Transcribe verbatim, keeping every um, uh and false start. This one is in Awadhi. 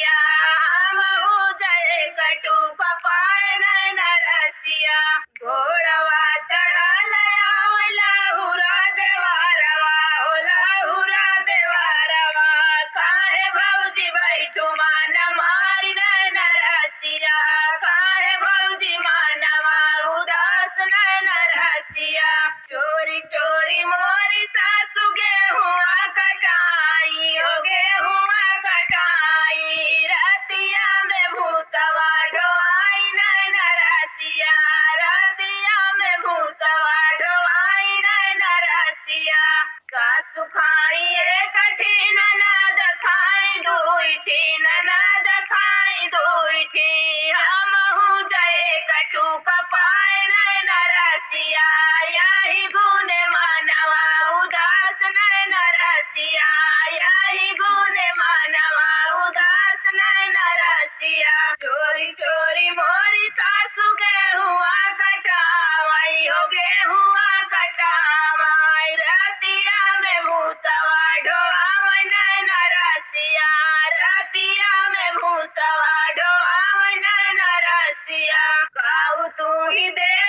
हमहू जाए कटू कपाए नैन रसिया। घोड़वा चढ़ल आवे लहुरा देवरवा, ओ लहुरा देवरवा। काहे भौजी बैठू मन मारी नैन रसिया, काहे भौजी मनवा उदास नैन रसिया। चोरी चोरी मोरी सासु गेहुआ कटाई, ओ गेहुआ कटाई, रतिया में भूसवा ढोआई नैन रसिया, रतिया में भूसवा ढोआई नैन रसिया। सासु खाई एक ठी ननद खाई दुई ठी, ननद खाई दुई ठी, हमहू जाए कटू कपाए नैन रसिया। यही गुने मनवा उदास नैन रसिया, यही गुने मनवा उदास नैन रसिया। चोरी चोरी मोरी सासु गेहुआ कटावई, हो गेहुआ कटावई, रतिया में भूसवा ढोआवई नैन रसिया, रतिया में भूसवा ढोआवई नैन रसिया। काऊ तू ही दे